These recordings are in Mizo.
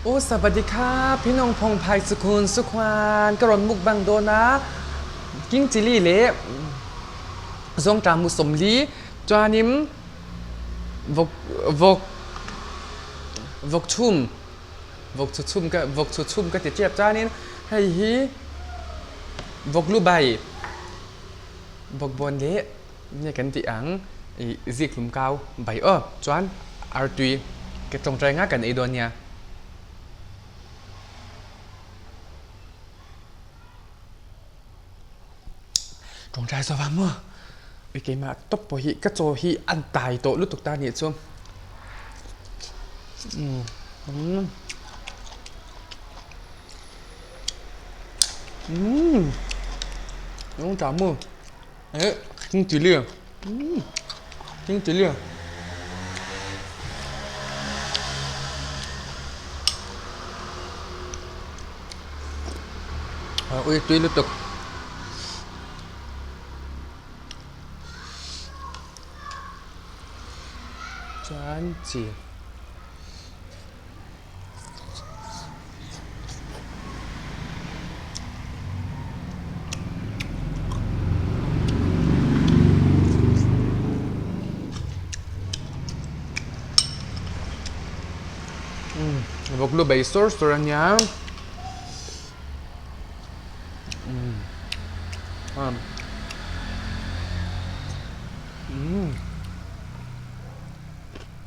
Aw Savadikha, Phinawng Phawng Phai Sukhun Sukhuan ka rawn mukbang dawn a, King Chili leh Zawngṭah mu 40 chuanin vawk vawk vawk chhum vawk chu chhum ka vawk chu chhum ka ti ṭep chuanin hei hi vawk lu bai vawk bawn leh nge kan tih ang ih zikhlum kau bai aw chuan artui ka tawngtai nga kan ei dawn nia. Tawngtai zawh vang maw ui keimah tawp pawh hi ka chaw hi a dai tawh lutuk ta anih chu umm umm tawngtai maw. Eh king chilli umm king chilli ah ui tui lutuk chuan chi. Vawk lu bei sawr sawr a nia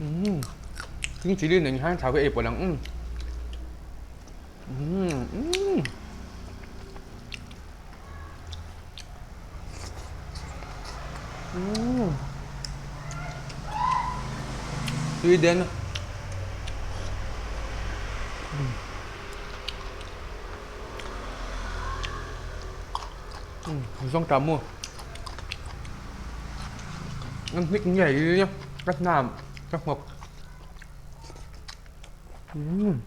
Umm king chilli nen hian thau hi ei pawlh ang umm umm umm tui den umm zawng ta maw. An hnik ngei ka hnam ka nghawk umm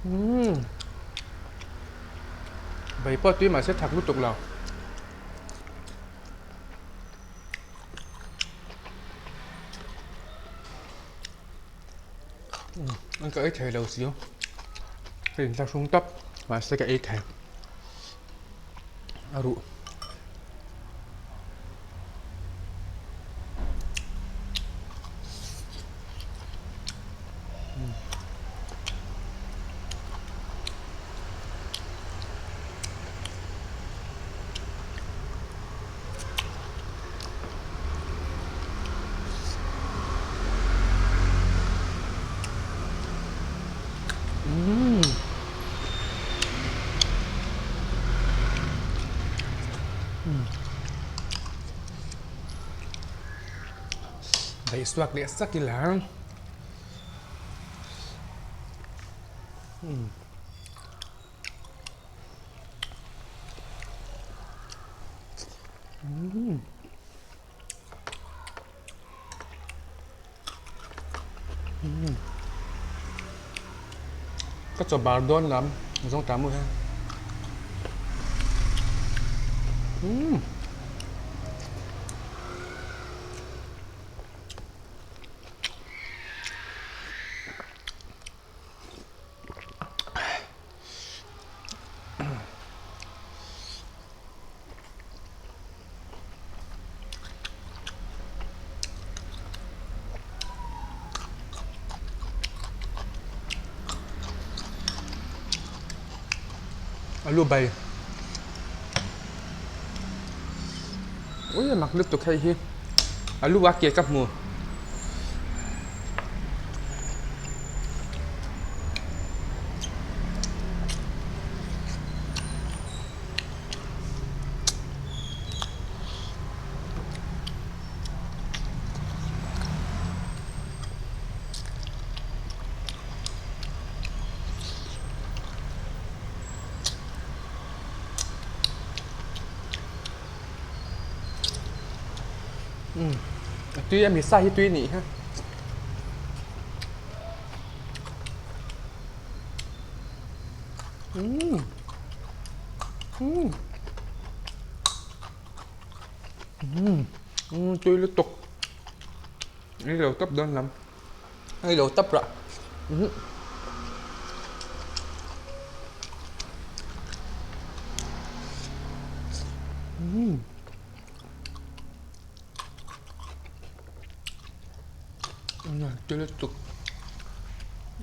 umm bai pawh tui mahse thak lutuk lo. An ka ei thei lo si ka inthlahrung tawp mahse ka ei thei a ruh. Daihsuak leh sak ila. Ka chaw bar dawn lam zawng ta maw hian umm. Alu bai ui a mak lutuk hei hi alu a ke ka hmu. A tui a mi sa hi tui nih ha. Umm umm umm. Umm tui lutuk. Ei lo tawp dawn lam. Ei lo tawp rah. Umm. Umm. Tui lutuk.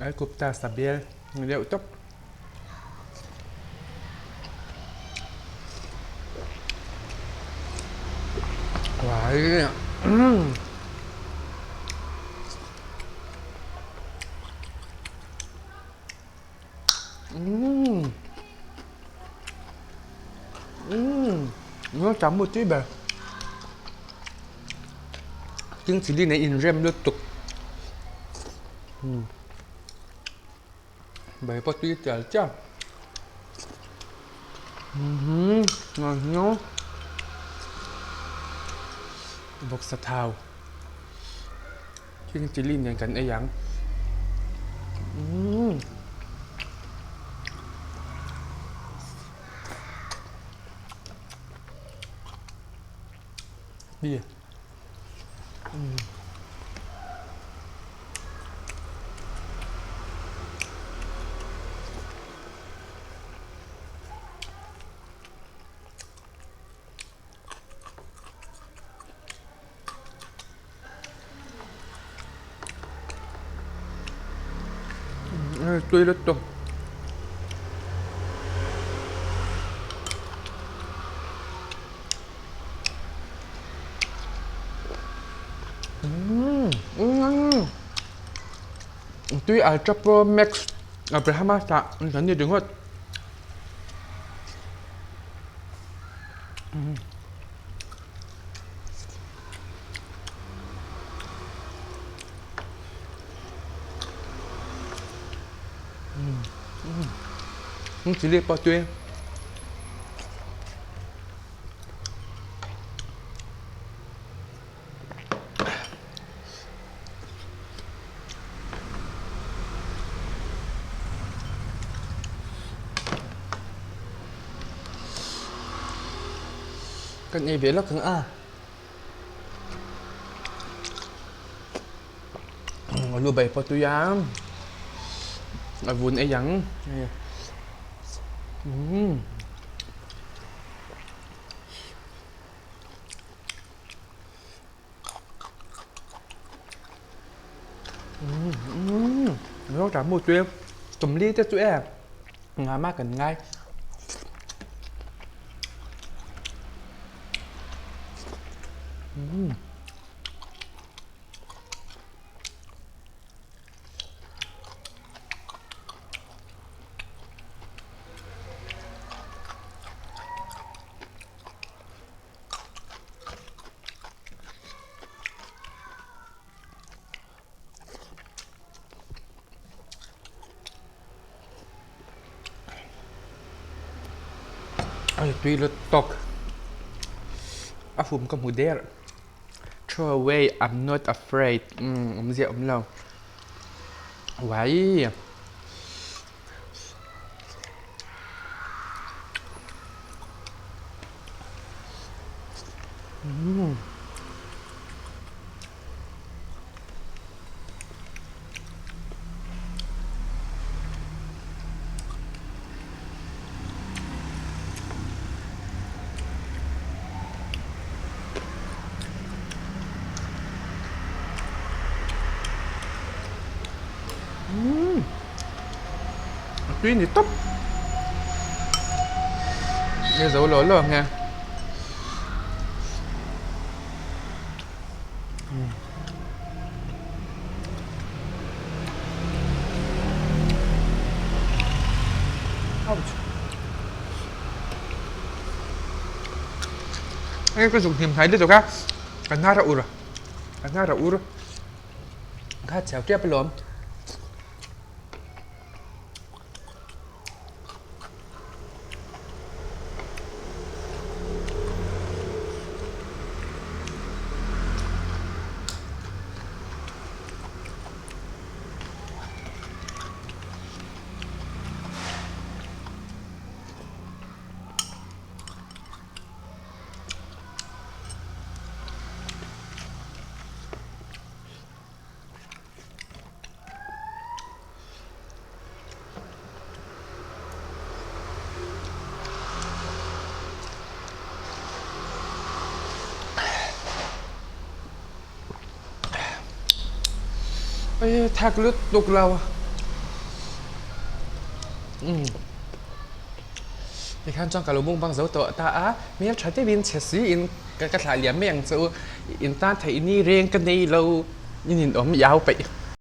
Ai kupta sabel ni deuh tawp. Nó chấm một tí bè Tiếng chỉ đi này in rem lutuk. Bai pawh tui tial tial. Vawksa thau king chilli nen kan ei ang. Tui lutuk. Tui Ultra Pro Max Abrahama tah kan ni ringawt. Chilli pawh tui. Kan ei ve lawk ang a. Lu bai pawh tui a, a vun ei ang. Nó chả mùi tuyệt tùm ly cho tụi em ngà má cần ngay. Ai tui lutuk a hum ka hmu der throw away I'm not afraid umm awmzia awm lo uai. A tui ni tawp nge zo lo lo ang e. Ouch. Hei ka zuk hnim hnai lutuk a, ka hnar a ur a, ka hnar a ur kha chhiau tep alawm. Oi thak lutuk lo. Umm. Tikhan chuan ka lo mukbang zo tawh ta a, hmel tha deuhin chhe siin ka thlah liam mai ang che u. In tan theih ni reng ka nei lo, in in awm iau peih.